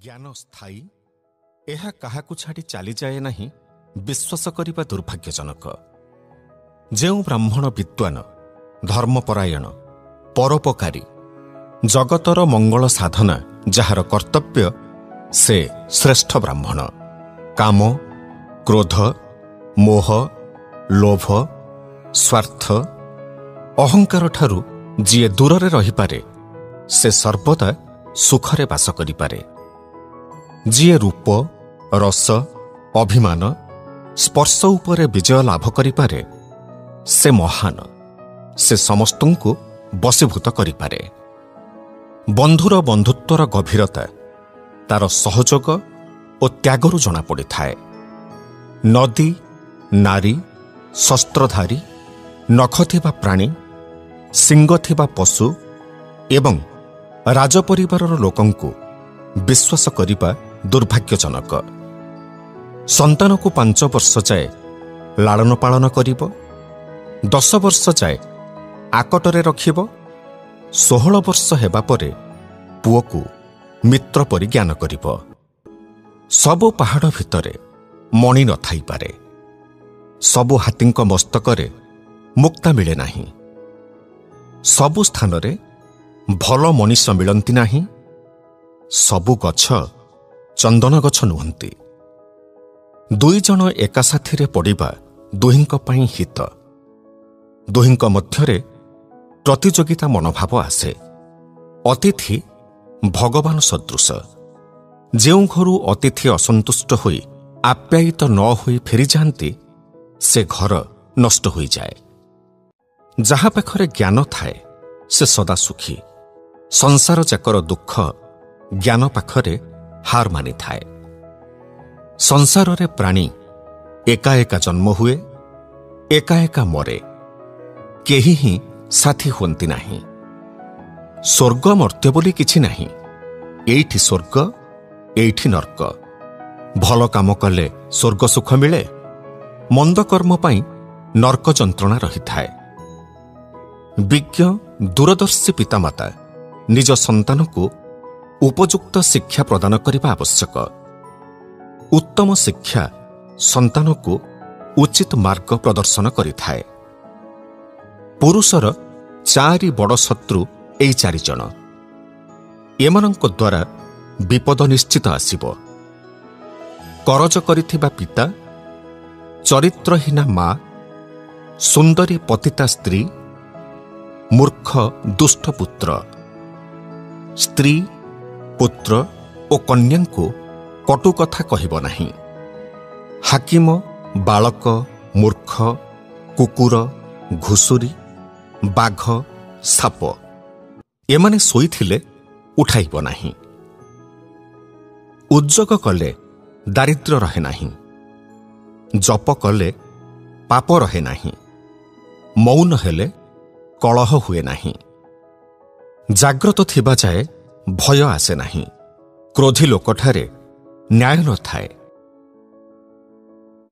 ଜ୍ଞାନ ସ୍ଥାୟୀ, ଏହା କାହାକୁ ଛାଡ଼ି ଚାଲିଯାଏ ନାହିଁ ବିଶ୍ୱାସ କରିବା ଦୁର୍ଭାଗ୍ୟଜନକ। ଯେଉଁ ବ୍ରାହ୍ମଣ ବିଦ୍ୱାନ, ଧର୍ମପରାୟଣ, ପରୋପକାରୀ, ଜଗତର ମଙ୍ଗଳ ସାଧନା ଯାହାର କର୍ତ୍ତବ୍ୟ, ସେ ଶ୍ରେଷ୍ଠ ବ୍ରାହ୍ମଣ। କାମ, କ୍ରୋଧ, ମୋହ, ଲୋଭ, ସ୍ୱାର୍ଥ, ଅହଙ୍କାରଠାରୁ ଯିଏ ଦୂରରେ ରହିପାରେ, ସେ ସର୍ବଦା ସୁଖରେ ବାସ କରିପାରେ। ଯିଏ ରୂପ, ରସ, ଅଭିମାନ, ସ୍ପର୍ଶ ଉପରେ ବିଜୟ ଲାଭ କରିପାରେ, ସେ ମହାନ। ସେ ସମସ୍ତଙ୍କୁ ବଶୀଭୂତ କରିପାରେ। ବନ୍ଧୁର ବନ୍ଧୁତ୍ୱର ଗଭୀରତା ତାର ସହଯୋଗ ଓ ତ୍ୟାଗରୁ ଜଣାପଡ଼ିଥାଏ। ନଦୀ, ନାରୀ, ଶସ୍ତ୍ରଧାରୀ, ନଖ ଥିବା ପ୍ରାଣୀ, ଶିଙ୍ଗ ଥିବା ପଶୁ ଏବଂ ରାଜପରିବାରର ଲୋକଙ୍କୁ ବିଶ୍ୱାସ କରିବା ଦୁର୍ଭାଗ୍ୟଜନକ। ସନ୍ତାନକୁ 5 ବର୍ଷ ଯାଏ ଲାଳନ ପାଳନ କରିବ, 10 ବର୍ଷ ଯାଏ ଆକଟରେ ରଖିବ, 16 ବର୍ଷ ହେବା ପରେ ପୁଅକୁ ମିତ୍ର ପରି ଜ୍ଞାନ କରିବ। ସବୁ ପାହାଡ଼ ଭିତରେ ମଣି ନଥାଇପାରେ, ସବୁ ହାତୀଙ୍କ ମସ୍ତକରେ ମୁକ୍ତା ମିଳେ ନାହିଁ, ସବୁ ସ୍ଥାନରେ ଭଲ ମଣିଷ ମିଳନ୍ତି ନାହିଁ, ସବୁ ଗଛ ଚନ୍ଦନ ଗଛ ନୁହନ୍ତି। 2 ଜଣ ଏକା ସାଥିରେ ପଡ଼ିବା ଦୁହିଁଙ୍କ ପାଇଁ ହିତ। ଦୁହିଁଙ୍କ ମଧ୍ୟରେ ପ୍ରତିଯୋଗିତା ମନୋଭାବ ଆସେ। ଅତିଥି ଭଗବାନ ସଦୃଶ। ଯେଉଁ ଘରୁ ଅତିଥି ଅସନ୍ତୁଷ୍ଟ ହୋଇ ଆପ୍ୟାୟିତ ନ ହୋଇ ଫେରିଯାଆନ୍ତି, ସେ ଘର ନଷ୍ଟ ହୋଇଯାଏ। ଯାହା ପାଖରେ ଜ୍ଞାନ ଥାଏ, ସେ ସଦା ସୁଖୀ। ସଂସାର ଯାକର ଦୁଃଖ ଜ୍ଞାନ ପାଖରେ ହାର ମାନିଥାଏ। ସଂସାରରେ ପ୍ରାଣୀ ଏକା ଏକା ଜନ୍ମ ହୁଏ, ଏକା ଏକା ମରେ, କେହି ହିଁ ସାଥୀ ହୁଅନ୍ତି ନାହିଁ। ସ୍ୱର୍ଗ ମର୍ତ୍ତ୍ୟ ବୋଲି କିଛି ନାହିଁ। ଏଇଠି ସ୍ୱର୍ଗ, ଏଇଠି ନର୍କ। ଭଲ କାମ କଲେ ସ୍ୱର୍ଗ ସୁଖ ମିଳେ, ମନ୍ଦ କର୍ମ ପାଇଁ ନର୍କ ଯନ୍ତ୍ରଣା ରହିଥାଏ। ବିଜ୍ଞ ଦୂରଦର୍ଶୀ ପିତାମାତା ନିଜ ସନ୍ତାନକୁ ଉପଯୁକ୍ତ ଶିକ୍ଷା ପ୍ରଦାନ କରିବା ଆବଶ୍ୟକ। ଉତ୍ତମ ଶିକ୍ଷା ସନ୍ତାନକୁ ଉଚିତ ମାର୍ଗ ପ୍ରଦର୍ଶନ କରିଥାଏ। ପୁରୁଷର 4 ବଡ଼ ଶତ୍ରୁ ଏଇ 4 ଜଣ। ଏମାନଙ୍କ ଦ୍ୱାରା ବିପଦ ନିଶ୍ଚିତ ଆସିବ। କରଜ କରିଥିବା ପିତା, ଚରିତ୍ରହୀନା ମା, ସୁନ୍ଦରୀ ପତିତା ସ୍ତ୍ରୀ, ମୂର୍ଖ ଦୁଷ୍ଟ ପୁତ୍ର। ସ୍ତ୍ରୀ, ପୁତ୍ର ଓ କନ୍ୟାଙ୍କୁ କଟୁ କଥା କହିବ ନାହିଁ। ହାକିମ, ବାଳକ, ମୂର୍ଖ, କୁକୁର, ଘୁଷୁରୀ, ବାଘ, ସାପ ଏମାନେ ଶୋଇଥିଲେ ଉଠାଇବ ନାହିଁ। ଉଦ୍ଯୋଗ କଲେ ଦାରିଦ୍ର୍ୟ ରହେ ନାହିଁ, ଜପ କଲେ ପାପ ରହେ ନାହିଁ, ମୌନ ହେଲେ କଳହ ହୁଏ ନାହିଁ। ଜାଗ୍ରତ ଥିବା ଯାଏ ଭୟ ଆସେ ନାହିଁ। କ୍ରୋଧୀ ଲୋକଠାରେ ନ୍ୟାୟ ନଥାଏ।